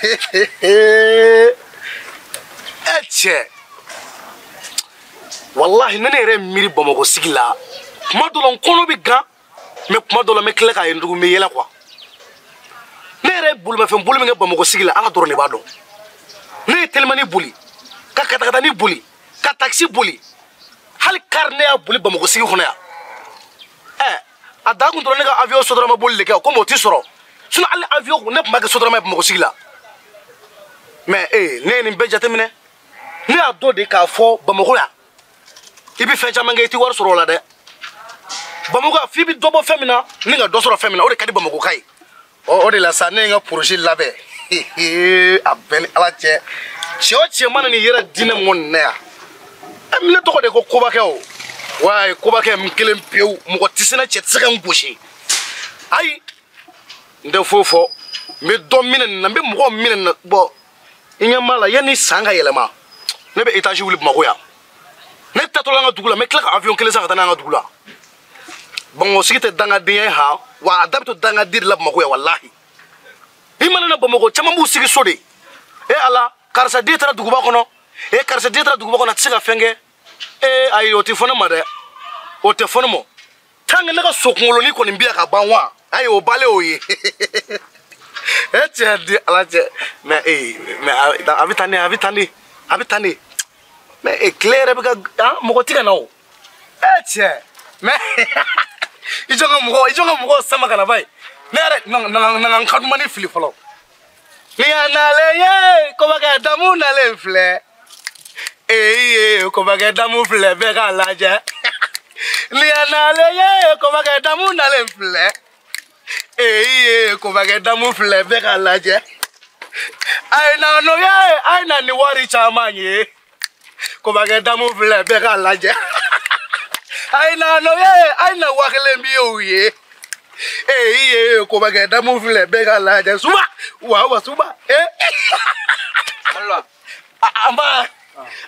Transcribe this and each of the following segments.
E cɛ, wallahi ne yɛrɛ miiri Bamakɔ sigi la. Kuma dɔ la n kɔnɔ bɛ gan, mais kuma dɔ la n bɛ tila k'a ye ndugu n bɛ yɛlɛ quoi. Ne yɛrɛ bolimafɛn boli min kɛ Bamakɔ sigi la, Ala dɔrɔn de b'a dɔn. Ne ye telimani boli, ka katakatani boli, ka taxi boli, hali kari ne y'a boli Bamakɔ sigi kɔnɔ yan. Ɛ, a dan kun dɔrɔn ne ka avion Sotrama boli de kɛ, komi o ti sɔrɔ. Sinon hali avion ne tun b'a kɛ Sotrama ye Bamakɔ sigi la. Mais ee, ne ye nin bɛɛ jateminɛ, ne y'a dɔn de k'a fɔ Bamakɔ yan, i bɛ fɛn caman kɛ, i ti wari sɔrɔ o la dɛ. Bamakɔ yan, f'i bɛ dɔ bɔ fɛn min na ni ka dɔ sɔrɔ fɛn min na, o de ka di Bamakɔ ka ye. O de la sa ne ye n ka projet labɛn. A bɛɛ ni Ala cɛ, cɛ o cɛ mana nin yɛrɛ diinɛ mɔgɔ nin na yan, ɛ, ne tɔgɔ de ko kobakɛ o. Wayi, kobakɛ n kelen pewu, mɔgɔ tɛ se ne cɛ tɛ se ka n gosi. Ayi, n tɛ foyi fɔ, n bɛ dɔ minɛ nin na, n bɛ mɔgɔw minɛ nin na. Bɔn, i ɲɛ b'a la, yanni san ka yɛlɛma, ne bɛ étage wuli Bamakɔ yan. Ne taatɔla an ka dugu la, n bɛ tila ka avion kelen san ka taa n'a ye an ka dugu la. Bamakɔ sigi tɛ dangadenya ye han, wa a da bɛ to dangaden de la Bamakɔ yan walahi. I mana na Bamakɔ, caman b'u sigi so de. E Ala, karisa den taara duguba kɔnɔ, e karisa den taara duguba kɔnɔ, a tɛ se ka fɛn kɛ. Ee ayi, o tɛ fɔ ne ma dɛ, o tɛ fɔ ne ma. Tant que ne ka so kunkolonin kɔni bɛ yan ka ban wa, ayi o balen o ye. E cɛ di Ala cɛ, mais ee, mais a bɛ tan de, a bɛ tan de, a bɛ tan de. Mais ee, tile yɛrɛ bɛ ka han, mɔgɔ ti ka na o. E cɛ, mais i jɔ ka mɔgɔ, i jɔ ka mɔgɔw sama ka na ba ye. Ne yɛrɛ na n ka dumuni fili fɔlɔ. Ni y'a nalen ye, kobakɛ damu nalen filɛ. Ee ye, kobakɛ damu filɛ, bɛɛ k'a lajɛ. Ni y'a nalen ye, kobakɛ damu nalen filɛ. Ee ye, kobakɛ damu filɛ, bɛɛ k'a lajɛ. A ye na n'o ye, a ye na ni wari caman ye. Kobakɛ damu filɛ, bɛɛ k'a lajɛ. A ye na n'o ye, a ye na 5000 biyew ye. Ee ye, kobakɛ damu filɛ, bɛɛ k'a lajɛ. Suba, wa wa suba. Ee. An ba.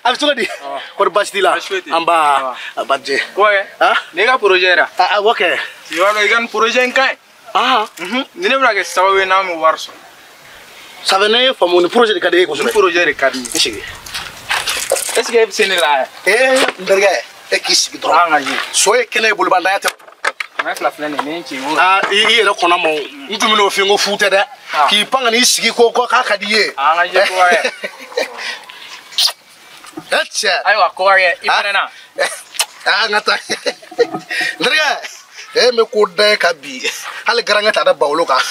A bɛ cogo di? Kɔri baasi t'i la? An ba, a ba jɛ. Kobakɛ, ne ka projet yɛrɛ. A awɔ kɛ. I b'a dɔn i ka nin projet in ka ɲi. Ni ne bɛna kɛ sababu ye n'an bɛ wari sɔrɔ. Ça veut ne ye faamu, ni projet de ka di e ye kosɛbɛ. Nin projet de ka di n ye. I sigi. Est ce que e bɛ se ne la yɛrɛ? Ee, n terikɛ, e k'i sigi dɔrɔn. An ka ji. So ye kɛnɛ ye, bolibandanya tɛ. 200 filɛ nin ye, ne ye n ci n ko. Aa, i yɛrɛ kɔnna ma o. N tun bɛn'o f'i ye, n ko fu tɛ dɛ. K'i pan ka n'i sigi ko k'a ka di i ye. An ka ji kobakɛ. E cɛ. Ayiwa kobakɛ, i fɛnɛ na. Aa, n ka taa. N terikɛ, e bɛ ko da ye ka bi. Hali garankɛ t'a da bawolo kan.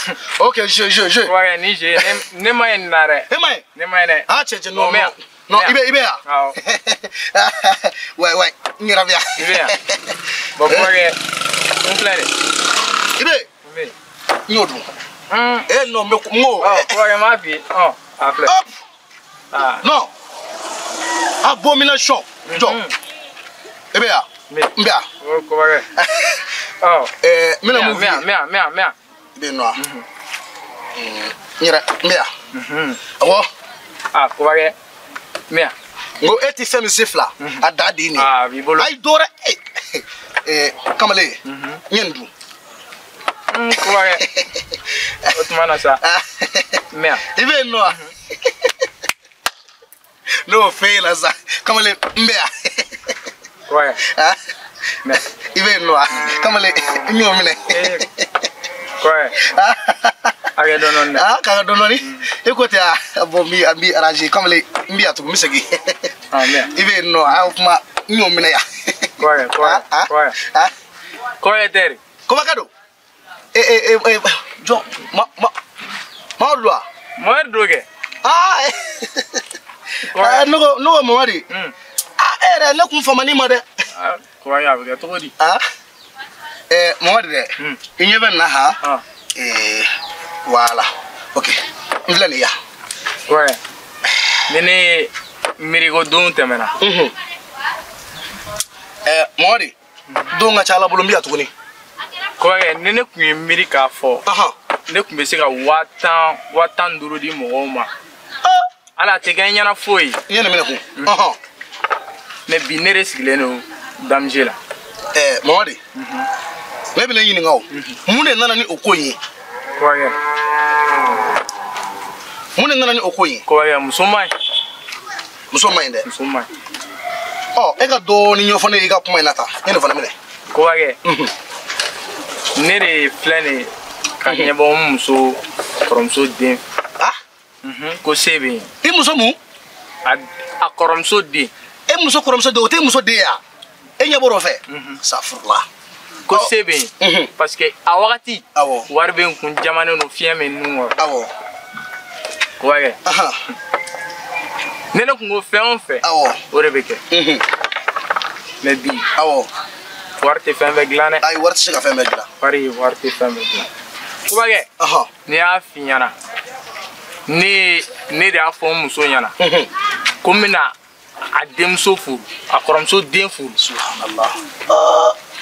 Ok, je. Kobakɛ, ni je, ne ma ye nin na dɛ. E ma ye? Ne ma ye dɛ. Ah, cɛ, non, non. Non, i bɛ yan. Awɔ. Ouais, ouais, n yɛrɛ bɛ yan. I bɛ yan. Bon, kobakɛ, n filɛ dɛ. I bɛ? N bɛ. N y'o dun. Eh non, mais n ko. Ɔ, kobakɛ, n b'a f'i ye. Ɔ, a filɛ. Hop. Non. Abomination. Jɔ. E bɛ yan? N bɛ yan. O kobakɛ. Ɔ. Ɛɛ, n bɛna mun f'i ye? N bɛ yan, n bɛ yan, n bɛ yan. I bɛ yen nɔ wa? N yɛrɛ, n bɛ yan. Awɔ. Ah, kobakɛ, n bɛ yan. N ko e tɛ fɛn min se fila, a da de ye nin ye. Ah, a b'i bolo. Ayi, dɔ wɛrɛ. Ee, kamalen, n ye nin dun. Kobakɛ, o tuma na sa, n bɛ yan. I bɛ yen nɔ wa? Ne y'o f'e ɲɛna sa, kamalen, n bɛ yan. Kobakɛ, n bɛ yan. I bɛ yen nɔ wa? Kamalen, n y'o minɛ. Kobakɛ, a kɛ dɔɔni dɔɔni dɛ. Ah, k'a kɛ dɔɔni dɔɔni. E ko ten a, bon, n b'i arranger, kamalen, n bɛ yan tugun, n bɛ segin. Ah, n bɛ yan. I bɛ yen nɔ, a o kuma, n y'o minɛ yan. Kobakɛ, kobakɛ, kobakɛ. Kobakɛ tɛ de. Kobakɛ don. E e e jɔn, ma ma Mamadu don wa? Mamadu don kɛ. Ah, ne ko Mamadi. Ah, e yɛrɛ, ne kun famani ma dɛ. Ah, kobakɛ, a bɛ kɛ cogo di? Ah, ɛɛ, Mamadi dɛ, i ɲɛ bɛ nin na han? Ee, voilà, ok, n filɛ nin ye yan. Kobakɛ, ni ne miiri ko don tɛmɛna. Ɛɛ, Mamadi, don ka ca Ala bolo, n bɛ yan tuguni. Kobakɛ, ni ne kun ye miiri k'a fɔ, ne kun bɛ se ka 10 000, 15 000 di mɔgɔw ma. Ala a tɛ kɛ n ɲɛna foyi. I ye nin minɛ kun. Mais bi ne de sigilen don danger la. Ɛɛ, Mamadi, ne bɛna i ɲininka o. Mun de nana ni o ko in ye? Kobakɛ. Mun de nana ni o ko in ye? Kobakɛ, muso man ɲi. Muso man ɲi dɛ. Muso man ɲi. Ɔ, e ka dɔɔni ɲɛfɔ ne ye i ka kuma in na tan, ne de fana minɛ. Kobakɛ, ne de filɛ nin ye ka ɲɛbɔ n muso kɔrɔmuso den. Ah? Ko se bɛ yen. I muso mun? A kɔrɔmuso den. E muso kɔrɔmuso den, o tɛ muso den ye wa? E ɲɛ bɔr'o fɛ? Safurula. Ko se bɛ yen. Parce que a wagati. Awɔ. Wari bɛ n kun jamanen don, fiɲɛ bɛ n nun kɔrɔ. Awɔ. Kobakɛ. Ne kun ko fɛn o fɛn. Awɔ. O de bɛ kɛ. Mais bi. Awɔ. Wari tɛ fɛn bɛɛ dilan dɛ. Ayi, wari tɛ se ka fɛn bɛɛ dilan. Wari tɛ fɛn bɛɛ dilan. Kobakɛ. Ne y'a f'i ɲɛna. Ne de y'a fɔ n muso ɲɛna. Ko n bɛna a denmuso furu, a kɔrɔmuso den furu. Subhanallah.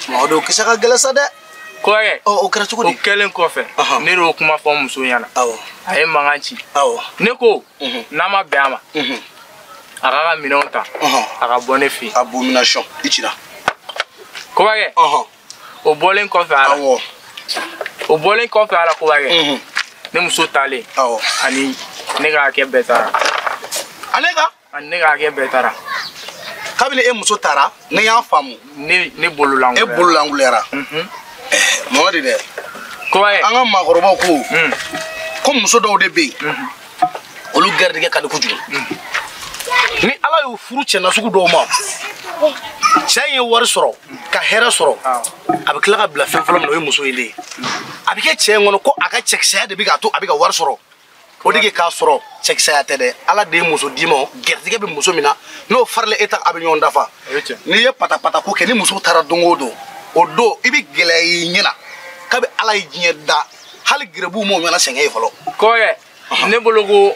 Mamadu, kisɛ ka gɛlɛn sa dɛ. Kobakɛ. O kɛra cogo di? O kɛlen kɔfɛ, ne de y'o kuma fɔ n muso ɲɛna. Awɔ. A ye mankan ci. Awɔ. Ne ko, n'a ma bɛn a ma, a k'a ka minɛnw ta, a ka bɔ ne fɛ yen. Abomination, i cira. Kobakɛ. O bɔlen kɔfɛ a la. Awɔ. O bɔlen kɔfɛ a la, Kobakɛ. Ne muso taalen. Awɔ. Ani ne ka hakɛ bɛɛ taara. Ale ka? Ani ne ka hakɛ bɛɛ taara. Kabini e muso taara, ne y'a faamu. Ne bolo langoyara. E bolo langoyara. Mamadu dɛ. Kobakɛ. An ka maakɔrɔbaw ko. Ko muso dɔw de bɛ yen. Olu garijɛgɛ ka di kojugu. Ni Ala y'u furu cɛ nasugu dɔw ma, cɛ in ye wari sɔrɔ, ka hɛrɛ sɔrɔ, a bɛ tila ka bila fɛn fɔlɔ min na, o ye muso in de ye. A bɛ kɛ cɛ in kɔnɔ ko a ka cɛkisɛya de bɛ k'a to a bɛ ka wari sɔrɔ. O de k'a sɔrɔ cɛkisɛya tɛ dɛ. Ala de ye muso d'i ma, garijɛgɛ bɛ muso min na, n'o farila e ta, a bɛ ɲɔgɔn dafa. N'i ye patapata ko kɛ, ni muso taara don o don, o don i bɛ gɛlɛya i ɲɛ na kabi Ala ye diɲɛ da, hali gɛrɛbuw m'o ɲɔgɔnna sɛgɛn ye fɔlɔ. Kobakɛ, ne bolo ko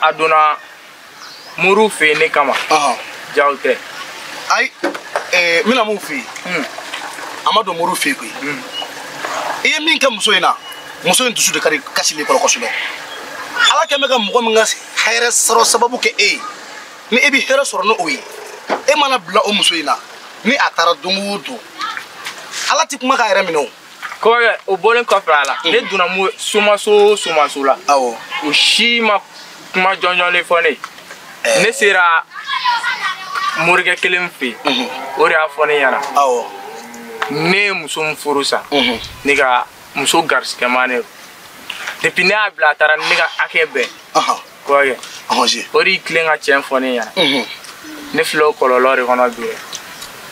a donna muru fɛ yen ne kama. Jago tɛ. Ayi, n bɛna mun f'i ye? A ma don muru fɛ yen koyi. I ye min kɛ muso in na, muso in dusu de ka di kasilen kɔrɔ kosɛbɛ. Ala kɛ bɛ ka mɔgɔ min ka hɛrɛ sɔrɔ sababu kɛ e ye, ni e bɛ hɛrɛ sɔrɔ n'o ye, e mana bila o muso in na, ni a taara don o don, Ala ti kuma k'a yɛrɛ minɛ o. Kobakɛ, o bɔlen kɔfɛ a la, ne donna somaso o somaso la. Awɔ. O si ma kuma jɔnjɔnlen fɔ ne ye. Ne sera morikɛ kelen fɛ yen, o de y'a fɔ ne ɲɛna. Awɔ. Ne ye muso min furu sa, ne ka muso garisigɛma ne don. Depuis ne y'a bila a taara ne ka hakɛ bɛɛ. Kobakɛ, o de y'i tilen ka tiɲɛ fɔ ne ɲɛna. Ne filɛ o kɔlɔlɔ de kɔnɔ bi dɛ.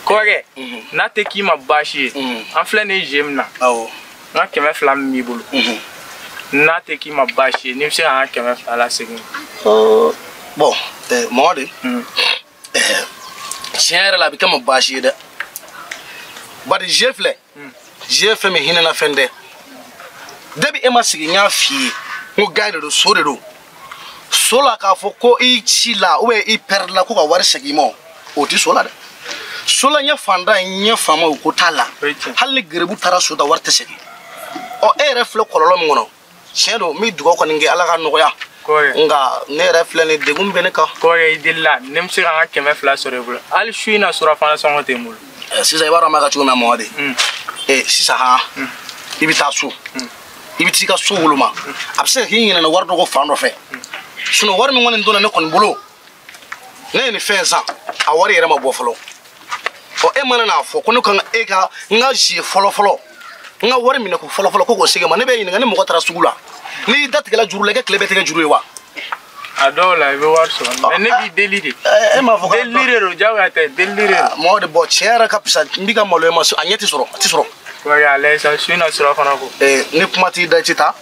Kobakɛ, n'a tɛ k'i ma baasi ye, an filɛ nin ye jeu min na. Awɔ. N ka 200 min b'i bolo. N'a tɛ k'i ma baasi ye, n'i bɛ se ka n ka 200 lasegin. Bon, Mamadu, tiɲɛ yɛrɛ la a bɛ kɛ ma baasi ye dɛ. Bari jeu filɛ, jeu fɛn min hinɛna fɛn tɛ. Depuis e ma sigi n y'a f'i ye, n ko gars de don, so de don. So la k'a fɔ ko i ci la ou bien i pɛrɛn la ko ka wari segin i ma, o tɛ so la dɛ. So la ɲɛ fantan ɲɛ faama o ko t'a la. Hali ni gɛrɛbu taara so ta, wari tɛ segin. Ɔ, e yɛrɛ filɛ kɔlɔlɔ min kɔnɔ, tiɲɛ don, n bɛ dugawu kɔni kɛ Ala ka nɔgɔya. Nka ne yɛrɛ filɛ nin degun bɛ ne kan. Kobakɛ, i delila, ne bɛ se ka n ka 200 sɔrɔ i bolo. Hali su in na surafana sɔngɔ tɛ n bolo. Sisan i b'a dɔn an b'a kɛ cogo min na Mamadu. Sisan han, i bɛ taa so. I bɛ t'i ka so woloma. A bɛ se ka k'i ɲinɛna wari dɔ kɔ fan dɔ fɛ. Sinon wari min kɔni donna ne kɔni bolo, ne ye nin fɛn san, a wari yɛrɛ ma bɔ fɔlɔ. Ɔ, e mana n'a fɔ ko ne kan e ka n ka zie fɔlɔ fɔlɔ, n ka wari minɛ ko fɔlɔ fɔlɔ ko k'o segin ma, ne bɛ ɲininka ni mɔgɔ taara sugu la, n'i datigɛla juru la, i ka tile bɛɛ tigɛ juru ye wa? A dɔw la i bɛ wari sɔrɔ, mais ne b'i deli de. E m'a fɔ ko delili de don, jagoya tɛ, delili de don. Mɔgɔ de bɔ tiɲɛ yɛrɛ ka fisa, n b'i ka maloya ma, a ɲɛ tɛ sɔrɔ, a tɛ sɔrɔ. Kobakɛ, a lajɛ sa, su in na surafana ko. Ni kuma t'i da i tɛ taa,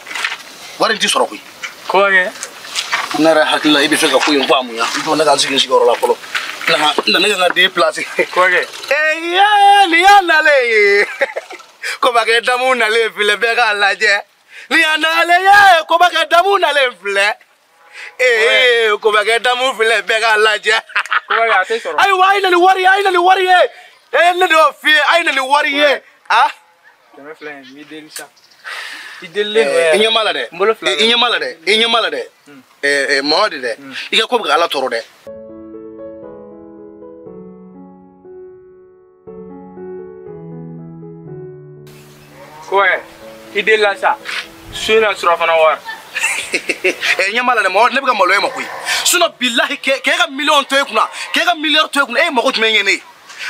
wari in tɛ sɔrɔ koyi. Kobakɛ. Ne yɛrɛ hakili la i bɛ fɛ ka ko in faamuya, i jɔ ne ka n sigi n sigiyɔrɔ la fɔlɔ. Na ne ka n ka den place. Kobakɛ. Ee, nin y'a nalen ye. Kobakɛ damu nalen filɛ, bɛɛ k'a lajɛ. Nin y'a nalen ye, Kobakɛ damu nalen filɛ. Ee, Kobakɛ damu filɛ, bɛɛ k'a lajɛ. Kobakɛ, a tɛ sɔrɔ. Ayiwa, a ye na ni wari ye, a ye na ni wari ye. Ee, ne de y'o f'i ye, a ye na ni wari ye. Ah? 200 in, n b'i deli sa. I delilen don yɛrɛ. I ɲɛ b'a la dɛ. N bolo fila. I ɲɛ b'a la dɛ. I ɲɛ b'a la dɛ. Mamadu dɛ, i ka ko bɛ ka Ala tɔɔrɔ dɛ. Kobakɛ, i delila sa. Su in na surafana wari. Ɲɛ b'a la dɛ, mɔgɔ ne bɛ ka maloya e ma koyi. Sinon bilahi k'e ka miliyɔn to e kunna, k'e ka miliyɔn to e kunna, e mago jumɛn ɲɛ ne ye?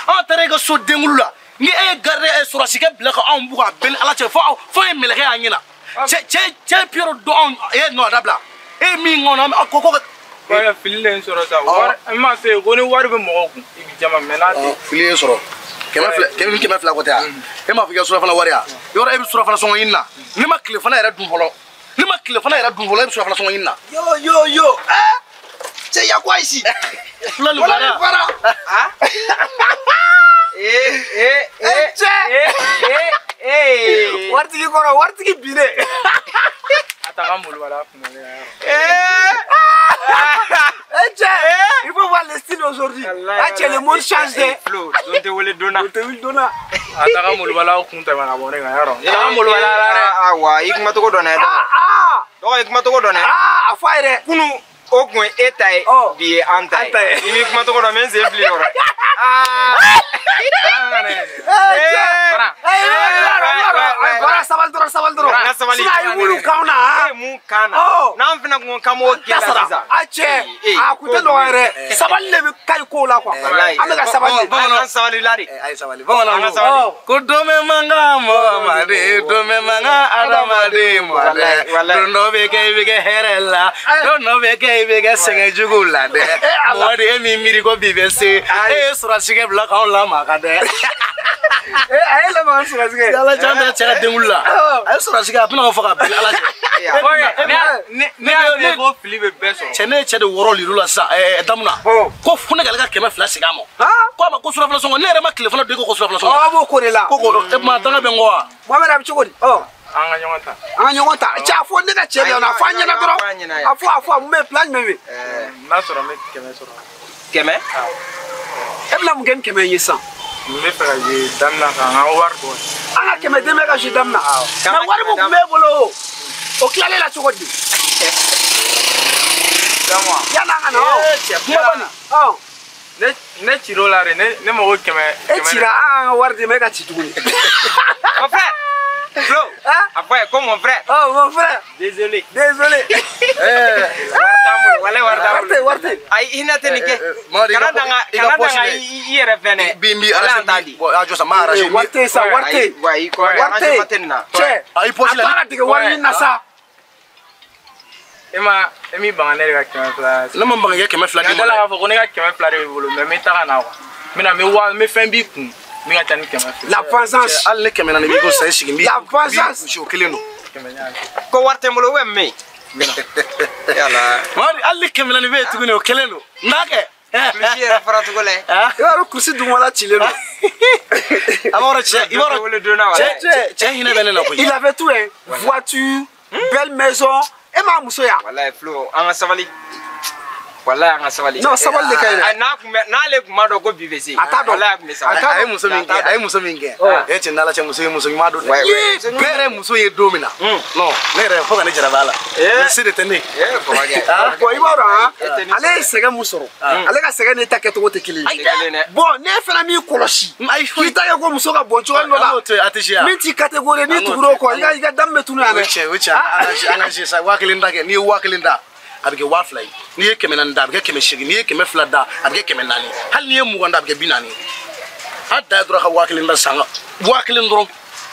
An taara e ka so denkulu la, ni e ye garde sɔrɔsikɛ bila ka anw bugɔ a bɛɛ ni Ala cɛ, fo ye mɛlɛkɛ y'an ɲɛna. Cɛ Piyɛri dɔn anw e nɔ dabila. E min kɔnɔ an ko. Kɔkɛ fili de n sɔrɔ sa. Wari n ma se ko ni wari bɛ mɔgɔw kun i bɛ jama mɛ n'a tɛ. Fili ye sɔrɔ. 200 ko tɛ yan. E m'a fɔ i ka surafana wari yan. Yɔrɔ e bɛ surafana sɔngɔ ɲini na. Ne ma tilefana yɛrɛ dun fɔlɔ. Ne ma tilefana yɛrɛ dun fɔlɔ, e bɛ surafana sɔngɔ ɲini na. Yo yo yo. Eh? Cɛ y a quoi ici? Fula ni fara. Ah? Eh eh eh. Cɛ. Eh eh. Waritigi kɔrɔ, waritigi binnen. A ta ka molobala kun bɛ ne la. Eh. Eh cɛ, il faut voir le style aujourd'hui. Ah cɛ, le monde change dɛ. Flo, don tɛ wele donna. Don tɛ wele donna. A ta ka molobala kun tɛmɛna ka bɔ ne kan yɔrɔ. I ta ka molobala la dɛ. Ah wa, i kuma cogo dɔn dɛ. Ah. Dɔgɔ i kuma cogo dɔn dɛ. Ah, a fɔ a ye dɛ. Kunu o kun ye e ta ye, bi ye an ta ye. I m'i kuma cogo dɔn, n bɛ n sen fili yɔrɔ. Ah. Bara sabali dɔrɔn, sabali dɔrɔn. N ka sabali. Sinon a ye wulu k'anw na. E ye mun k'an na? N'an fana kun ko k'an b'o kɛ la sisan. A cɛ, a kun tɛ nɔgɔya dɛ. Sabali de bɛ ka ɲi kow la quoi. An bɛ ka sabali. An sabali la de. A ye sabali. Bamananw An ka sabali. ko don bɛ man kan mɔgɔ ma de, don bɛ man kan adamaden ma dɛ. Don dɔ bɛ kɛ i bɛ kɛ hɛrɛ la, don dɔ bɛ kɛ i bɛ kɛ sɛgɛn jugu la dɛ. Mɔgɔ de e min miiri ko bi bɛ se, e ye sɔrɔsikɛ bila k'anw lamaga dɛ. A ye lamaga sɔrɔsikɛ. Ala cɛ an taara cɛ ka denkuli la. A ye sɔrɔsikɛ a bɛna fɔ ka bɛn Ala cɛ. Ne y'a ko fili bɛ bɛɛ sɔrɔ. Cɛ ne ye cɛ de wɔrɔ lilu la sisan daminɛ. Ko fo ne k'ale ka 200 segin a ma. Ko a ma ko surafana sɔngɔ, ne yɛrɛ ma tilefana dun e ko surafana sɔngɔ. Aw b'o ko de la. Ko e ma danga bɛ n kɔ wa? Mohamed a bɛ cogo di? An ka ɲɔgɔn ta. An ka ɲɔgɔn ta. Cɛ a fɔ ne ka cɛ bɛ yan nɔ, a fɔ an ɲɛna dɔrɔn. A fɔ mun bɛ yen, plan jumɛn bɛ yen? N'a sɔrɔ n bɛ 100 sɔrɔ. 100? E bɛna mun kɛ ni 100 ye sisan? N bɛ fɛ ka je daminɛ ka n ka wari bɔ. An ka 100 den bɛ ka je daminɛ. Mais wari mun tun b'e bolo o tilalen la cogo di? Yan'an ka na. Cɛ kuma ba nin. Ne cir'o la de, ne mago 100. E cira an ka wari di ma e ka ci tuguni. Mon frère. Flo, a fɔ a ye ko mon frère. Oh mon frère. Désolé. Désolé. Wari t'an bolo, walayi wari t'an bolo. Wari tɛ. Ayi hinɛ tɛ nin kɛ. Kana danga i yɛrɛ fɛn dɛ. Bi n b'i arraché. Bon a jɔ sa n m'a arraché. Wari tɛ sa, wari tɛ. Wa i kɔ arrangement tɛ nin na. Cɛ, a i poche la. A taara dege wari ɲini na sa. E ma e m'i ban ne de ka 200. Ne ma ban k'i ka 200 d'i ma. Ne dala k'a fɔ ko ne ka 200 de b'i bolo mais n bɛ taa ka na quoi. N bɛ na n bɛ wa n bɛ fɛn b'i kun. Min ka ca ni 200. La vengeance. Hali ni 400 b'i ko sisan i sigi n b'i. La vengeance. O kelen don. Ko wari tɛ n bolo ou bien min? Yala. Mamadi hali ni 400 bɛ yen tuguni o kelen don. N b'a kɛ. Kurusi yɛrɛ fara cogo la. I b'a dɔn kurusi dugumala cilen don. A b'a dɔn cɛ, i b'a dɔn cɛ hinɛ bɛ ne la koyi. Il avait tout hein. Voiture, belle maison. E m'a muso ya. Walayi Flo, an ka sabali. Walayi an ka sabali. Non sabali de ka ɲi dɛ. N'a kun bɛ n'ale kun b'a dɔn ko bi bɛ se. A t'a dɔn. Walayi a kun bɛ sabali. A ye muso min kɛ, a ye muso min kɛ. E cɛ n'Ala cɛ muso ye muso ɲuman don dɛ. Bɛɛ yɛrɛ ye muso ye don min na. Non ne yɛrɛ fo ka ne jarabi a la. Mais se de tɛ ne ye. Bon i b'a dɔn han, ale ye sɛgɛn mun sɔrɔ, ale ka sɛgɛn n'e ta kɛcogo tɛ kelen ye. Bon ne fana m'i kɔlɔsi. K'i ta kɛ ko muso ka bɔn cogoya dɔ la. A tɛ se yan. Min t'i catégorie n'i tugura o kɔ, i ka damu bɛ tunun yan dɛ. O cɛ an ka se sa 1000 da kɛ, n'i ye 1000 da. A bɛ kɛ 2000 ye. N'i ye 400 da a bɛ kɛ 800, n'i ye 200 da a bɛ kɛ 400, hali n'i ye 20 da a bɛ kɛ 40. A da ye dɔrɔn ka 1000 da san 1000 dɔrɔn.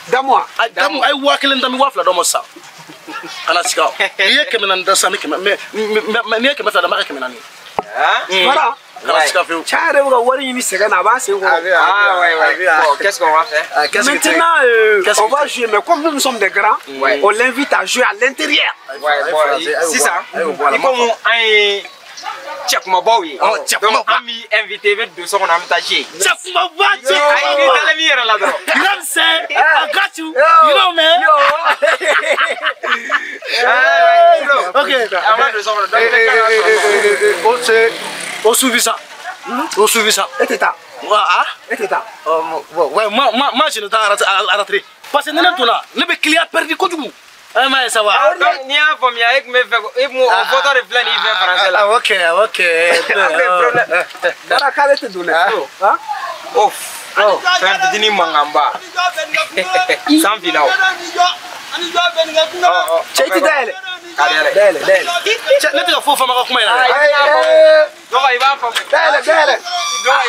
Damu wa? Damu a ye 1000 da n bɛ 2000 d'aw ma sisan. Kana siga o. N'i ye 400 da sisan n bɛ kɛmɛ mais n'i ye 200 da n b'a kɛ 400. Voilà. Kana siga fiyewu. Cɛ yɛrɛ bɛ ka wari ɲini sɛgɛn na a b'a sen kɔrɔ. Ah ouais ouais. Bon, qu'est-ce qu'on va faire? Maintenant, on va jouer, mais comme nous, nous sommes des grands, on l'invite à jouer à l'intérieur. Ouais, bon, sisan, i komi an ye cɛ kumabaw ye. Donc an b'i invité i bɛ don so kɔnɔ an bɛ taa jouer. Cɛ kumaba, cɛ kumaba. Ayi n'i dalen b'i yɛrɛ la dɔrɔn. You know what I'm saying? I got you. You know man. Ok. An b'a don so kɔnɔ. Donc O suivi ça. O suivi ça. E tɛ taa. Ah? E tɛ taa. Ouais, moi je ne t'ai raté. Parce que ne donna, ne bɛ client perdu kojugu. Eh mais ça va. Donc n'i y'a faamuya e tun bɛ fɛ e kun o fɔtɔ de filɛ nin y'i fɛ français la. Ah ok ok. Dara k'ale tɛ don dɛ. Ah? Oh. Fɛn fitinin mankanba. San finna o. Cɛ i ti dayɛlɛ. Dayɛlɛ dayɛlɛ. Cɛ ne tɛ ka foyi faamu a ka kuma in na dɛ. Dɔgɔ i b'a faamu. Dayɛlɛ dayɛlɛ.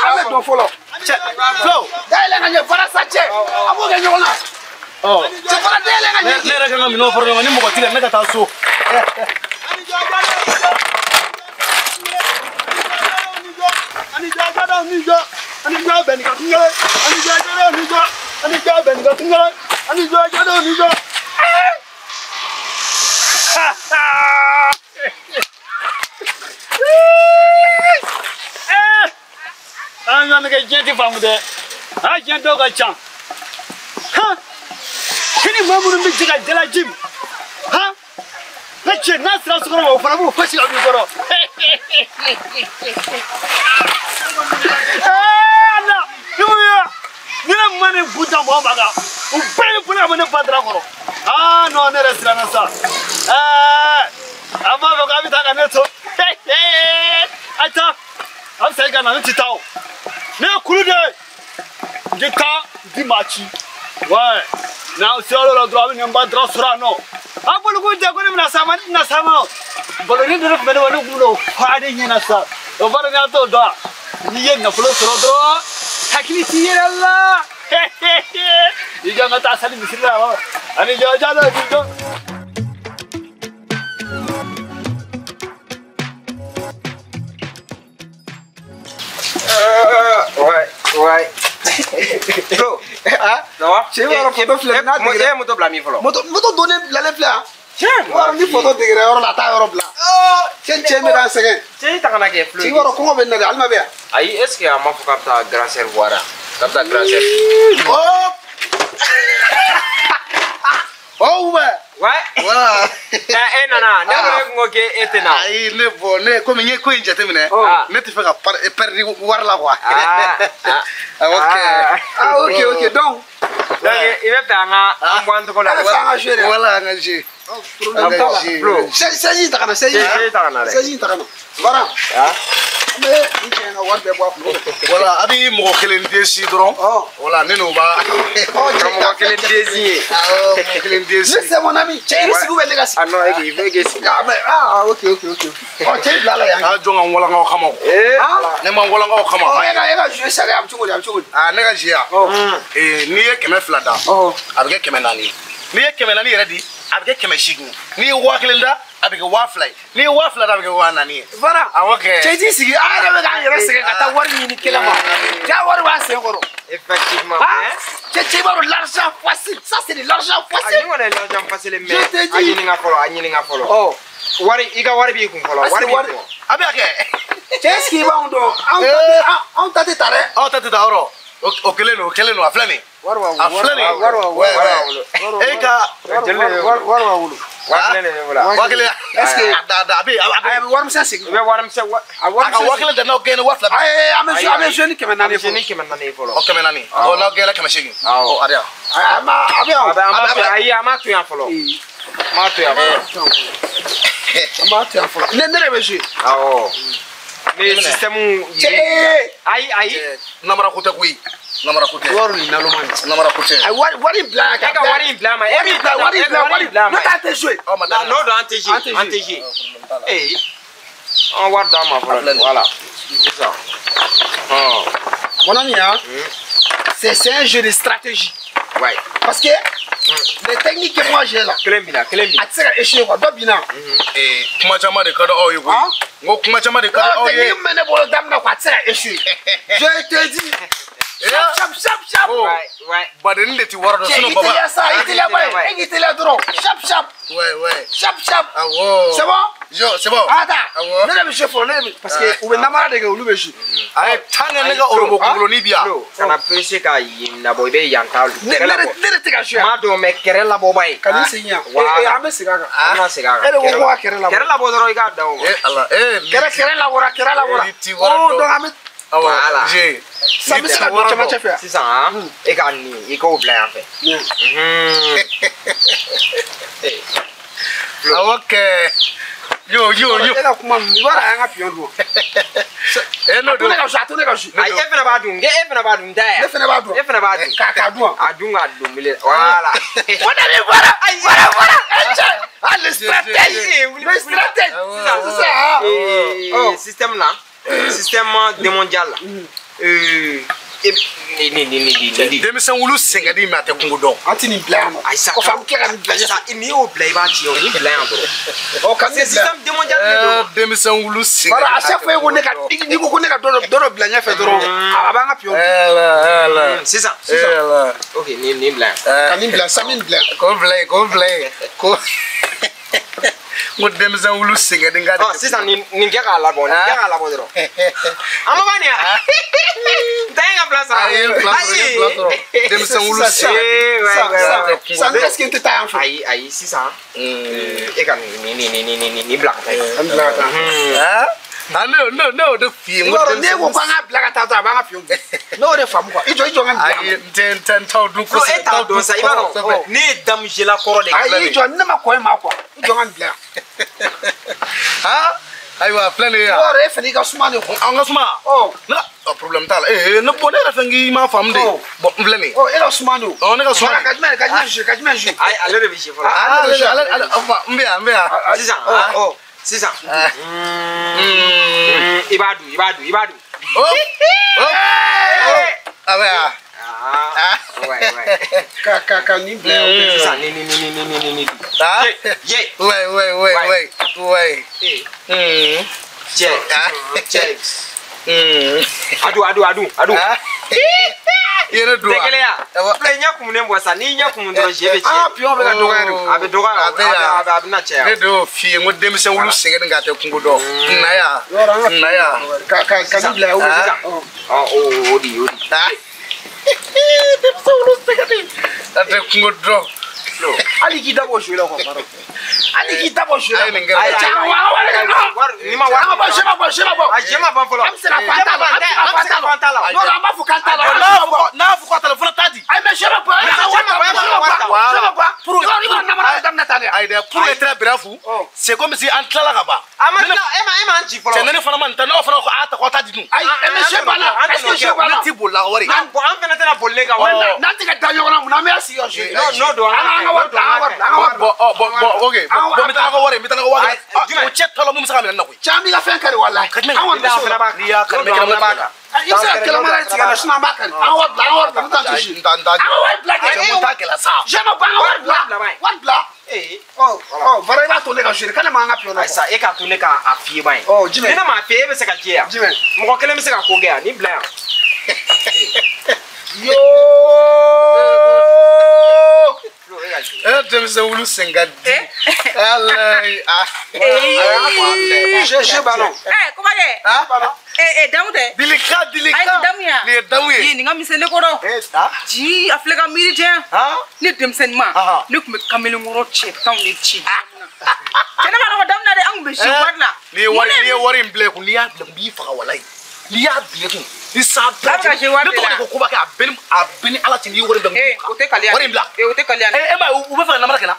An bɛ don fɔlɔ. Cɛ Flo. Dayɛlɛ ka ɲɛ farasa cɛ. A b'o kɛ ɲɔgɔn na. Cɛ fara dayɛlɛ ka ɲɛ. Ne yɛrɛ kan ka minɛnw fara ɲɔgɔn kan ni mɔgɔ t'i la ne ka taa so. An ɲɔgɔn kɛ diɲɛ tɛ faamu dɛ a diɲɛ dɔw ka ca han sini maa minnu bɛ jɛ ka jalaji min han ne cɛ n'a sera sokɔnɔ ma o fana b'o fosi ka b'i kɔrɔ ala ni mun ye ni ne ma ne bu da mɔgɔ ma kan u bɛɛ bɛ boli ka bɔ ne ba dara kɔrɔ aa non ne yɛrɛ siranna sa ɛɛ a b'a fɔ k'a bɛ taa ka ne to a taa a bɛ segin ka na ne tɛ taa o ne ye kulu de ye n tɛ taa n tɛ maa ci ouais n'aw sera yɔrɔ la dɔrɔn a bɛ nin ba dara sɔrɔ yan nɔ a boli ko jɛ ko ne bɛna s'a ma ne tɛna s'a ma baloni dɔ de tun bɛ ne bolo ne tun bɛn'o fɔ ne ɲɛna sa o b'a dɔn n'a t'o dɔn wa n'i ye nafolo sɔrɔ dɔrɔn hakili t'i yɛrɛ la i jɔ n ka taa sali misiri la wa ani jɔ jɔ jɔ jɔ. Ouais, ouais. Flo, ah, ça va? Cɛ b'a dɔn photo filɛ n'a degera. E ye moto bila min fɔlɔ? Moto donnen bilalen filɛ yan. I b'a dɔn ni photo degera yɔrɔ la a t'a yɔrɔ bila. Cɛ bɛ k'an sɛgɛn. Cɛ i ta kana kɛ Flo. Cɛ i b'a dɔn kɔngɔ bɛ ne na dɛ, Alima bɛ yan. Ayi, est ce que a ma fɔ k'a bɛ taa grand sœur voir yan? K'a bɛ taa grand sœur. Oh! Oh ouais. Ouais. Voilà. E nana, ne ko e kun ko k'e tɛ na. Ayi ne bon ne komi n ye ko in jateminɛ. Ne tɛ fɛ ka perdre wari la quoi. Ah ok. Ah ok ok donc. Donc i bɛ fɛ an ka an bɔ an tɔgɔ la. An bɛ fɛ an ka jouer dɛ. Voilà an ka jouer. An ka jouer. Sɛji ta ka na sɛji. Sɛji ta ka na dɛ. Sɛji ta ka na. Bara. An bɛ nin cɛ in ka wari bɛɛ bɔ a kun. Voilà a bɛ mɔgɔ kelen desi dɔrɔn. Voilà ne n'o b'a. Ka mɔgɔ kelen desi ye. Awɔ mɔgɔ kelen desi. Ne c'est mon ami. Cɛ i sigi bɛ ne ka sigi. Ah non e k'i fɛ k'i sigi. Ah mais ah ok ok ok. Ɔ cɛ i bila la yan. Ah jɔn ka n walanka o kama o. Ne ma n walanka o kama. Ɔ e ka jouer sariya a bɛ cogo di a bɛ cogo di. Ah ne ka jouer yan. N'i ye 200 da. A bɛ kɛ 400 ye. N'i ye 400 yɛrɛ di a bɛ kɛ 800. N'i ye 1000 da a bɛ kɛ 2000 ye. N'i ye 2000 da a bɛ kɛ 4000 ye. Bara. Awɔ kɛ. Cɛ i t'i sigi an yɛrɛ bɛ k'an yɛrɛ sɛgɛn ka taa wari ɲini kɛlɛ ma. Ja wari b'a sen kɔrɔ. Effectivement. Ah, cɛ i b'a dɔn l'argent facile, ça c'est de l'argent facile. Ah, ni kɔni ye l'argent facile mais a ɲininka fɔlɔ a ɲininka fɔlɔ. Ɔ. Wari i ka wari b'i kun fɔlɔ wari b'i kun. A bɛ kɛ. Cɛ est ce que i b'anw dɔn anw ta tɛ ta dɛ. Aw ta tɛ ta yɔrɔ. O kelen don o kelen don a filɛ nin ye. Wari b'a bolo. A filɛ nin ye. Wari b'a bolo. E ka. Wari b'a bolo. 1000 de bɛ bolo. 1000. Est ce que a bɛ a bɛ warimisɛn segin. I bɛ warimisɛn wa. A ka 1000 da n'aw gɛnna 2000. Ayi an bɛ an bɛ jouer ni 400 ye fɔlɔ. An bɛ jouer ni 400 ye fɔlɔ. Ɔ 400. Ɔ n'aw gɛnna 800. Awɔ a yan. A ma a bɛ yan. A bɛ an b'a to ayi an b'a to yan fɔlɔ. An b'a to yan fɔlɔ. An b'a to yan fɔlɔ. Ne de bɛ jouer. Awɔ. Mais système. Cɛ ayi ayi. Namara ko tɛ koyi. Namara ko tɛ. Wari ni naloma ni. Namara ko tɛ. Ayi wari bila yan. E ka wari in bila a ma. E wari bila wari bila wari bila. N'o tɛ an tɛ jouer. N'o don an tɛ jouer an tɛ jouer. Ee an wari d'an ma fɔlɔ. Voilà. C'est ça. Mon ami hein. C'est un jeu de stratégie. Ouais. Parce que les techniques que moi j'ai là. Kelen b'i la kelen b'i la. A tɛ se ka échouer quoi dɔ binna. Ee kuma caman de ka di aw ye koyi. N ko kuma caman de ka di aw ye. Technique min bɛ ne bolo daminɛ quoi a tɛ se ka échouer. Je te dis. Chap chap chap chap. Ouais ouais. Badenni de ti wari dɔn sinon baba. Cɛ i teliya sa i teliya ba ye e k'i teliya dɔrɔn chap chap. Ouais ouais. Chap chap. Awɔ. C'est bon. Jo c'est bon. Ah taa. Awɔ. Ne de bɛ jouer fɔlɔ ne de bɛ parce que u bɛ namara de kɛ olu bɛ jouer. A ye tan kɛ ne ka orobo kunkoloni bi yan. Kana pressé ka yen labɔ i bɛ yan ta. Ne de tɛ ka jouer. N m'a dɔn mais kɛrɛ labɔba ye. Ka n'i segin yan. Ee an bɛ segin a kan. An bɛna segin a kan. E de ko ko ka kɛrɛ labɔ. Kɛrɛ labɔ dɔrɔn i k'a da o ma. Ee Ala ee. Kɛrɛ labɔra kɛrɛ labɔra. Oh donc an bɛ. Voilà. Ça bɛ se ka don cɛmancɛ fɛ. Sisan e ka nin i k'o bila yan fɛ. Awɔ kɛ. Yo yo yo. E ka kuma ninnu i b'a dɔn a y'an ka pion dun. E n'o don. A to ne ka su. Ayi e fana b'a dun. E fana b'a dun da yan. Ne fana b'a dun. E fana b'a dun. K'a dun. A dun k'a don mele. Voilà. O de bɛ bɔra. Bɔra bɔra. E cɛ. Ah le stratège. Le stratège. Sisan sisan. Système là. Système démondial là. Ni denmisɛn wulu sen ka di mais a tɛ kungo dɔn. An ti nin bila yan nɔ. Ayi sa kɔfɛ an bɛ tila ka nin bila ɲɛ. N'i y'o bila i b'a ci o nin bila yan dɔrɔn. Ɔ ka nin bila. Système démondial de don. Denmisɛn wulu sen ka di. Voilà à chaque fois ko ne ka n'i ko ko ne ka dɔ dɔ bila ɲɛfɛ dɔrɔn a b'an ka pion. Sisan sisan. Ok nin bila yan. Ka nin bila sa min bila yan. K'o bila yen k'o bila yen ko. N ko denmisɛn wulu sen ka di n ka. Ɔ sisan nin kɛ k'a labɔ nin kɛ k'a labɔ dɔrɔn. A ma ban nin ya. N ta ye ka fila sɔrɔ. A ye fila sɔrɔ ye fila sɔrɔ. Denmisɛn wulu sen ka di. Sisan est-ce que n tɛ taa yan fɛ. Ayi ayi sisan. E ka nin bila ka taa yen. An bila ka taa. Ah ne y'o de f'i ye. I b'a dɔn ne ko k'an k'a bila ka taa dɔrɔn a b'an ka pion dun. Ne y'o de faamu quoi i jɔ n ka nin bila. Ayi n tɛ n t'aw dun kosɛbɛ. E t'a dɔn sa i b'a dɔn ne ye damujɛla kɔrɔ de ye. Ayi i jɔ ne ma kɔ e ma quoi i jɔ n ka nin bila yan. Ah ayiwa filɛ nin ye yan. I b'a dɔn e fana i ka suma de quoi. An ka suma. Ɔ. Ne ka problème t'a la ee ne bon ne yɛrɛ fɛn k'i m'a faamu de. Bon n filɛ nin ye. Ɔ e ka suma de o. Ɔ ne ka suma. Ka jumɛn ka jumɛn jouer. Ayi ale de bɛ jouer fɔlɔ. Ale n bɛ yan n bɛ yan. Sisan ɔ. Sisan. I b'a dun i b'a dun i b'a dun. Oh oh a bɛ yan. Ah ouais ouais. Ka nin bila yan. Sisan ni. Ah. Ye. Ouais ouais ouais ouais ouais. Cɛ cɛ. Adu adu adu adu. I ye ne dun wa. Tɛ kelen ya. Filɛ ɲɛ kumunen bɔ sa n'i ɲɛ kumu dɔrɔn jɛ bɛ tiɲɛ. Ah pion bɛ ka dɔgɔya de. A bɛ dɔgɔya a bɛ na caya. Ne de y'o f'i ye n ko denmisɛn wulu sen ka di nka a tɛ kungo dɔn. Na yan na yan. Ka nin bila yan. Sisan. Ɔ o de o de. Denmisɛn wulu sen ka di a tɛ kungo dɔn. Hali k'i dabɔ jouer la quoi pardon. Hali k'i dabɔ jouer la. Ayi nin kɛra. Ayi ni ma wari. An ka bɔ jeu ma bɔ jeu ma bɔ. A jeu ma ban fɔlɔ. An bɛ se ka fan t'a la an bɛ se ka fan t'a la. Non non an b'a fɔ k'an t'a la. N'a fɔ k'a t'a la fana t'a di. Ayi mais jeu ma bɔ. Jeu ma bɔ. Pour i b'a namara daminɛ tan de. Ayi dɛ pour être bref c'est comme si an tilala ka ban. A ma tila e ma an ci fɔlɔ. Cɛ ne fana ma nin ta n'aw fana ko a ta k'aw ta di dun. Ayi mais jeu banna est-ce que jeu banna. Ne ti bolila wari. An fana tɛna boli ne kan. N'an tɛ ka da ɲɔgɔn na mun na an bɛ sigi ka jouer. Non non don an ka wari bila an ka wari bila an ka wari bila. Bon bon ok bon n bɛ taa n ka wari n bɛ taa n ka wari. O cɛ tɔ la mun bɛ se ka minɛ ne na koyi. Cɛ an b'i ka fɛn kari walahi. An kɔni bɛ se o la. N'i y'a kari n bɛ kɛnɛma b'a kan. I bɛ se ka kɛlɛmara tigɛ la sinon an b'a kari. An ka wari bila an ka wari bila n t'an touche. N t'a An ka wari bila kɛ. Cɛ mun t'a kɛlɛ sa. Jeu ma bɔ an ka wari bila. Wari bila. Ɔ ɔ Bara i b'a to ne ka jouer k'ale ma an ka pion na. Ayi sa e k'a to ne k'a f'i ye ban ye. Ɔ jumɛn. Ni ne m'a f'i ye e bɛ se ka jɛ yan. Jumɛn. Mɔgɔ kelen bɛ se ka ko kɛ yan nin bila yan. Yoo. E denmisɛn wulu sen ka di. Alayi ah. Jeu banna. Ɛ Kobakɛ. Ee damu tɛ. Dilika dilika. Ayi damu ya. Nin ye damu ye. Nin ka misɛn ne kɔrɔ. Ji a filɛ ka miiri diyan. Ne denmisɛnnin ma. Ne tun bɛ kamalenkɔrɔ cɛ tanw de ci. Cɛ ne b'a dɔn ko damu na dɛ an tun bɛ si wari la. N'i ye wari in bila i kun n'i y'a bila n b'i faga walayi. N'i y'a bila i kun ni san bɛɛ ne tɔgɔ de ko Kobakɛ a bɛɛ ni Ala cɛ n'i ye wari bila. O tɛ kaliya. Wari in bila. O tɛ kaliya. E m'a ye u bɛ fɛ ka namara kɛ n na.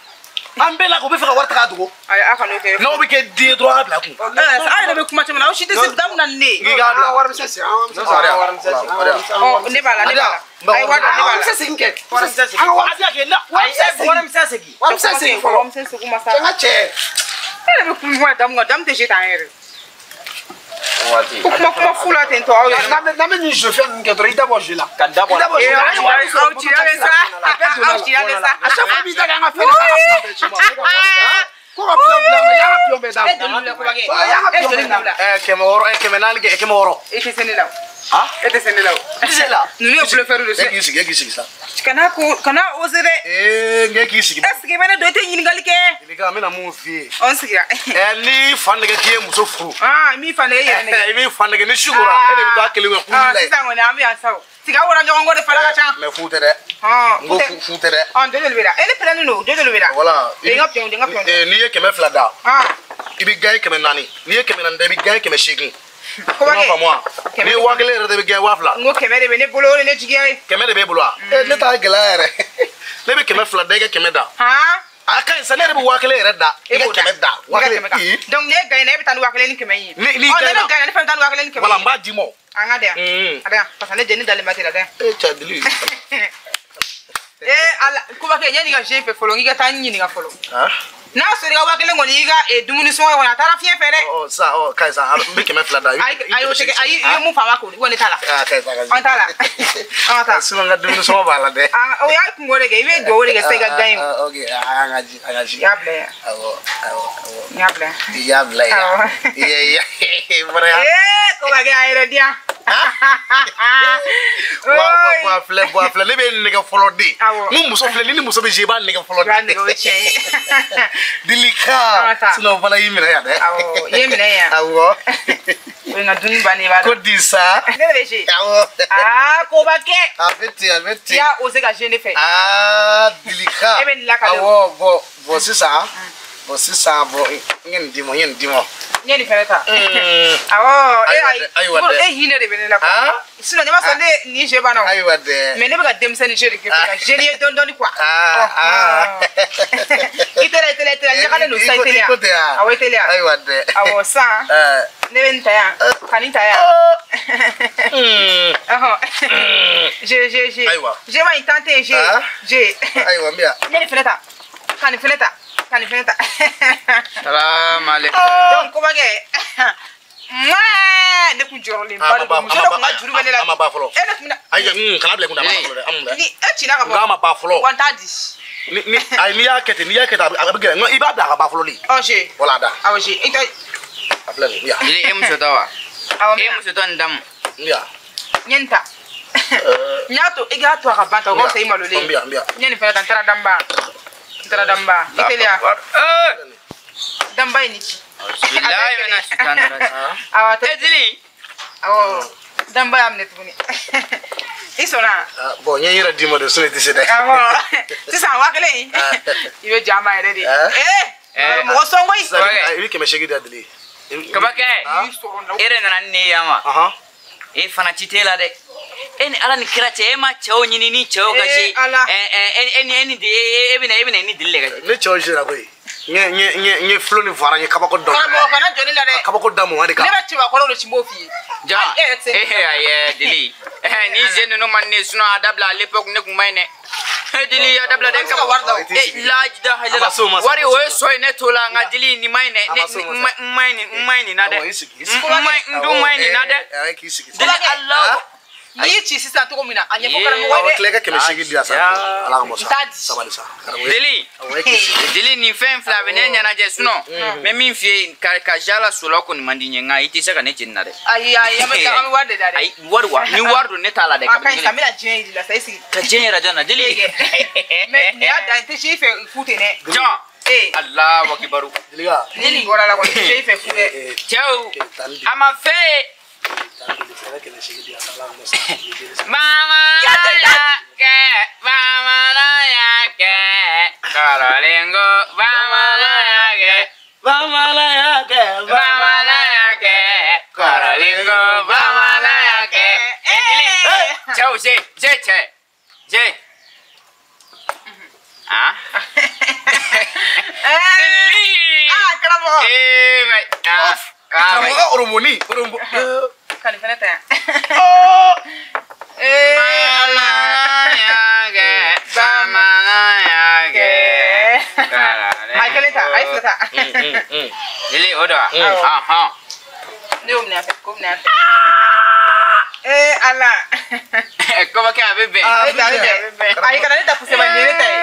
An bɛɛ la u bɛ fɛ ka wari ta k'a dogo. Ayi a kan'o kɛ. N'aw bɛ kɛ den ye dɔrɔn a y'a bila a kun. Aw yɛrɛ bɛ kuma caman na aw si tɛ se damu na ni ne ye. K'i k'a bila. Wari misɛn segin an Wari misɛn segin. Ɔ ne b'a la ne b'a la. Ayi wari ne b'a la. Wari misɛn segin kɛ. Wari misɛn segin. An ka wari Ayi wari misɛn segin. Wari misɛn segin fɔlɔ. Wari misɛn segin ma sa. Cɛ n ka cɛ. E yɛrɛ bɛ kuma damu kan damu tɛ se t'an yɛrɛ. Ko kuma kuma fu la ten tɔ aw yɛrɛ. N'an bɛ nin jeu fɛn ninnu kɛ dɔrɔn i da bɔ jeu la. Ka da bɔ I da bɔ jeu la. Aw cira de sa. Aw cira de sa. À chaque fois i b'i da kɛ an ka fɛn na. Ko ka pion bila an ka pion bɛɛ d'a ma. E joli bila Kobakɛ. An ka E pion joli bɛɛ d'a ma. bila. 600 400 kɛ 600. E tɛ se ne la o. E tɛ se ne la o. I tɛ se la. Ninnu ye bluffeur de E k'i sigi e k'i sigi sa. Kana ko kana oser dɛ. Ee n k'e k'i sigi. Est ce que i bɛ ne don i tɛ ɲininkali kɛ. Ɲininka n bɛna mun f'i ye. Ɔ n sigira. N'i fa nɛgɛ k'i ye muso furu. Ah m'i fa nɛgɛ i yɛrɛ nɛgɛ. I b'i fa nɛgɛ ni su kora e de bɛ to a kelen kɔnɔ. Ah sisan kɔni an bɛ yan sa o. Tiga wara ɲɔgɔn kɔ de fara ka ca. Mais fu tɛ dɛ. N ko fu tɛ dɛ. Ɔ joli bɛ da. E ne pɛrɛnnen don joli bɛ da. Voilà. N ka pion n ka pion. N'i ye 200 da. I bɛ gagner 400. N'i ye 400 da i bɛ gagner 800. Kobakɛ. N'i ye 1000 yɛrɛ da i bɛ gagner 2000. N ko 100 de bɛ ne bolo o de ne jigiya ye. 100 de b'e bolo wa? Ne t'a gɛlɛya yɛrɛ. Ne bɛ 200 da i ka 100 da. A ka ɲi sa, ne yɛrɛ bɛ 1000 yɛrɛ da. I ka 100 da. 1000. Donc ne gagne, ne bɛ taa ni 1000 ni 100 ye. Ni gagne, ne gagne, ne fana bɛ taa ni 1000 ni 100 ye. Voilà, n b'a d'i ma. An ka di yan. A da yan, parce que ne jɛ ne dalen ba tɛ la dɛ. E cɛ dili. Ee ala, Kobakɛ, yanni ka jeu fɛ fɔlɔ, n k'i ka taa n ɲininka fɔlɔ. N'a sɔrɔ i ka 1000 kɔni i ka dumuni sɔngɔ kɔni a taara fiɲɛ fɛ dɛ. Ɔ sa, ɔ ka ɲi sa, n bɛ 200 da. Ayi, o tɛ kɛ, ayi, i ye mun fɔ a b'a ko, ne t'a la. Aa, ka ɲi sa, ka ɲi. An t'a la. An ka taa. Sinon n ka dumuni sɔngɔ b'a la dɛ. Aa, o y'a kungo de kɛ, i bɛ dugawu de kɛ sisan i ka gagner. Ok, an ka ji, an ka ji. I y'a bila yan. Awɔ, awɔ, awɔ. N y'a bila yan. I y'a bila yan. Awɔ. I ye, i bɔra yan. Ee, Kobakɛ, a yɛrɛ di yan. Wa filɛ, wa filɛ, ne bɛ nɛgɛ fɔlɔ de. Awɔ. N ko muso filɛ, ni muso bɛ je, i b'a nɛgɛ fɔlɔ de. I b'a nɛgɛ, o ye tiɲɛ ye. Dilika. Sinon o fana y'i minɛ yan dɛ. Awɔ, i ye minɛ yan. Awɔ. O ye n ka dumuni bannen ye, i b'a dɔn. Ko di sa. Ne de bɛ je. Awɔ. Aa, Kobakɛ. A bɛ ten, a bɛ ten. I y'a osé ka je ne fɛ. Aa, Dilika. E bɛ nin lakale o. Awɔ, bon, bon sisan. Bon sisan, bon, n ye nin d'i ma, n ye nin d'i ma. N ye nin fɛnɛ ta. Awɔ, e ayi. Ayiwa dɛ. E hinɛ de bɛ ne la quoi. Sinon ne ma sɔn ne nin jeu banna o. Ayiwa dɛ. Mais ne bɛ ka denmisɛnnin jeu de kɛ ka jeune ye dɔɔni dɔɔni quoi. Aa. I teliya, i teliya, i teliya, ɲagalen don sisan, i teliya. I ko ten wa? Awɔ, i teliya. Ayiwa dɛ. Awɔ, sisan. Ne bɛ nin ta yan, ka nin ta yan. Ɔhɔn. Je, je, je. Ayiwa. Je ma nin tan tɛ yen, je. Je. Ayiwa, n bɛ yan. Ne nin fɛnɛ ta. Ka nin fɛnɛ ta. Ka nin fɛnɛ ta. Salaam aleykum. Donc Kobakɛ, ne kun jɔrɔlen ba de don, muso dɔ kun ka juru bɛ ne la. A ma ban fɔlɔ. E ne kun bɛna. Ayi, kana bila i kunna, a ma ban fɔlɔ dɛ. An mun dɛ. Ni e cira ka bɔ. Nka a ma ban fɔlɔ. Wa n t'a di. Ni ayi, n'i y'a kɛ ten, n'i y'a kɛ ten, a bɛ gɛlɛya. Nka i b'a bila a ka ban fɔlɔ de. Ɔ je. Wala a da. Awɔ je, i tɛ. A filɛ nin ye, n bɛ yan. Dili, e muso tɔ wa? Awɔ, n bɛ E yan. muso tɔ nin damu. N bɛ yan. N ye nin ta. N y'a to i k'a to a ka ban ta, o ka fisa i malolen. N bɛ yan, n bɛ yan. N ye nin fɛnɛ ta, n taara danba. N taara danba. I teliya. Danba ye nin ci. Bilahi mina shaitani rajim. Awɔ, E Dili. Awɔ, danba y'a minɛ tuguni. I sɔnna? Bon, n ye n yɛrɛ d'i ma de, sinon i tɛ se dɛ. Awɔ. Sisan 1000 in, i bɛ ja ma yɛrɛ de. Ee, mɔgɔ sɔn koyi. I bɛ 800 di yan, Dili. Kabakɛ, e de nana ni ne ye yan wa? E fana ci t'e la dɛ. E ni Ala ni kira cɛ, e ma cɛw ɲini ni cɛw ka se. E ni e ni e bɛna e bɛna ni Dili de ka se. Ne cɛw sera koyi. N ye fulo ni fara, n ye kabako da. Karamɔgɔ, kana jɔ ne la dɛ. Kabako da mun de kan. Ne bɛ cɛbakɔrɔw de ci, n b'o f'i ye. Ja, e ayi Dili. Ni zen ninnu man ne sinon a dabila à l'époque ne kun ma ɲi dɛ. E Dili, a dabila dɛ. Ka wari da o. E laji halala. Wari o ye sɔ ye ne t'o la, nka Dili nin ma ɲi dɛ. Ne n ma ɲi nin, n ma ɲi nin na dɛ. N dun ma ɲi nin na dɛ. Dili Alahu. N'i y'i ci sisan cogo min na, a ɲɛfɔ karamɔgɔ ye dɛ. Awɔ, tila i ka 800 di yan sa. Ala ka mɔ sa. N t'a di. Sabali sa. Dili, Dili nin fɛn fila bɛ ne ɲɛnajɛ sinon n bɛ min f'i ye, ka ja la sɔlɔ kɔni man di n ye, nka i tɛ se ka ne ci nin na dɛ. Ayi, ayi, an bɛ wari de da dɛ. Ayi, wari wa? Ni wari don ne t'a la dɛ. A ka ɲi sa, n bɛna diɲɛ yir'i la sa, i sigi. Ka diɲɛ yɛrɛ jɔn na, Dili. Mais nin y'a dan ye, n tɛ se i fɛ fu ten dɛ. Jɔn. Alahu akibaru. Dilika. Ni nin bɔra la kɔni, n tɛ se i fɛ fu dɛ. Cɛw, a ma fɛ ye. Bamanan y'a kɛ, bamanan y'a kɛ, kɔrɔlen ko bamanan y'a kɛ. Bamanan y'a kɛ, bamanan y'a kɛ, kɔrɔlen ko bamanan y'a kɛ. E Dili, cɛw je, je cɛ, je. Ah. Dili. Ah, karamɔgɔ. Eh, mais ah. Karamɔgɔ oromoni, oromo. Ka nin fɛnɛ ta yan. Bamanan y'a kɛ, bamanan y'a kɛ. A ye kelen ta, a ye fila ta. Dili, o don wa? Awɔ. Ɔhɔn. Ne y'o minɛ a fɛ, k'o minɛ a fɛ. Ee Ala. Kɔbakɛ, a bɛ bɛn. A bɛ bɛn, a bɛ bɛn. Ayi, kana ne ta kusɛbɛ, nin ye ne ta ye.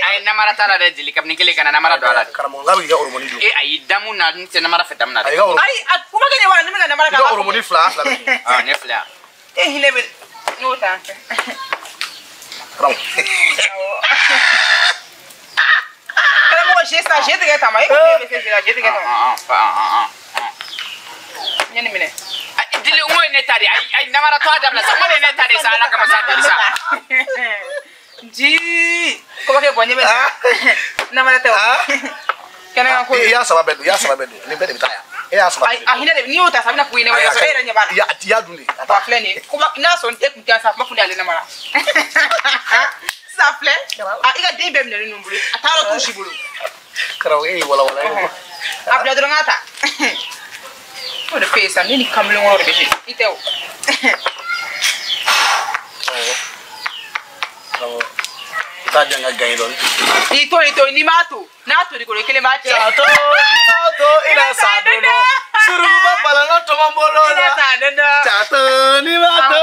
Ayi, namara t'a la dɛ, Dili, kabini kelen kana namara don a la dɛ. Karamɔgɔ, n k'a bɛ k'i ka oromoni dun. E ayi, damu na, n tɛ namara fɛ damu na dɛ. Ayi, a kuma kɛ nin wa, ne bɛ ka namara I ka oromoni fila fila bɛ. Ɔ, ne filɛ yan. E hinɛ bɛ ne y'o ta an fɛ. Karamɔgɔ. Karamɔgɔ, je sa, je tigɛ tama, e ko ne bɛ se je la, je tigɛ tama. N ye nin minɛ. Dili, n ko ye ne ta de ye. Ayi, ayi, namara to a dabila sa. N ko ye ne ta de ye sa, Ala kama sa, Dili sa. Ji, kɔbakɛ bɔ ɲɛ bɛ na. Namara tɛ o. Kɛnɛ kan ko. I y'a saba bɛɛ dun, i y'a saba bɛɛ dun. Nin bɛɛ de bɛ taa yan. E y'a saba bɛɛ dun. A hinɛ de, n'i y'o ta sa, a bɛna fɔ i ɲɛna, e yɛrɛ ɲɛ b'a la. I y'a dun de. A filɛ nin ye. N'a sɔrɔ e tun tɛ yan sa, a kuma kun de ale namara. Sisan filɛ a i ka den bɛɛ minɛlen don n bolo a taara t'u si bolo. Karamɔgɔ e ye walawala ye. A bila dɔrɔn n k'a ta. O de f'e ye sisan ne ni kamalenkɔrɔ de bɛ se i tɛ o. Karamɔgɔ i t'a di an ka gan ye dɔɔni. I to n'i m'a to n'a tori kɔrɔ i kelen b'a cɛ. Sato n'i m'a to i na sa don dɔ. Surukuba balana tɔmɔ bolo la. I na sa don dɔ. Sato n'i m'a to.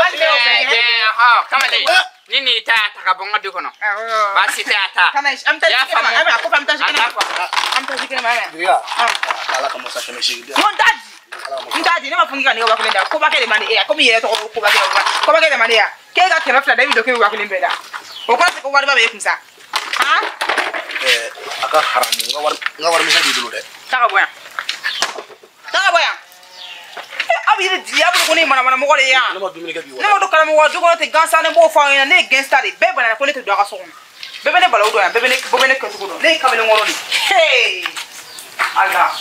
Kamalen ni nin ta y'a ta ka bɔ n ka du kɔnɔ. Baasi tɛ a ta. Kana an bɛ taa ji kɛnɛ ma an bɛ a kɔfɛ an bɛ taa ji kɛnɛ ma. An bɛ taa ji kɛnɛ ma an bɛ. Dirika ala ka masa 800 di. N ko n t'a di. N t'a di ne ma fɔ k'i ka ne ka 1000 da kobakɛ de man di e ye komi i yɛrɛ tɔgɔ ko kobakɛ kobakɛ de man di e ye k'e ka 200 da i bɛ don k'e bɛ 1000 bɛɛ da o kɔrɔ tɛ ko wariba bɛ e kun sa. Han. A ka haramu n ka wari misɛn b'i bolo dɛ. Taa ka bɔ yan. Taa ka bɔ yan. Aw bɛ yiri di aw bolo ko ne ye manamanamɔgɔ de ye yan. Ne ma dumuni kɛ bi wa. Ne ma don karamɔgɔ du kɔnɔ ten gansan ne b'o fɔ aw ɲɛna ne ye gangsta de ye bɛɛ banana ko ne tɛ don a ka so kɔnɔ bɛɛ bɛ ne balawu dɔn yan bɛɛ bɛ ne kɛcogo dɔn ne ye kamalenkɔrɔ de ye. Ala.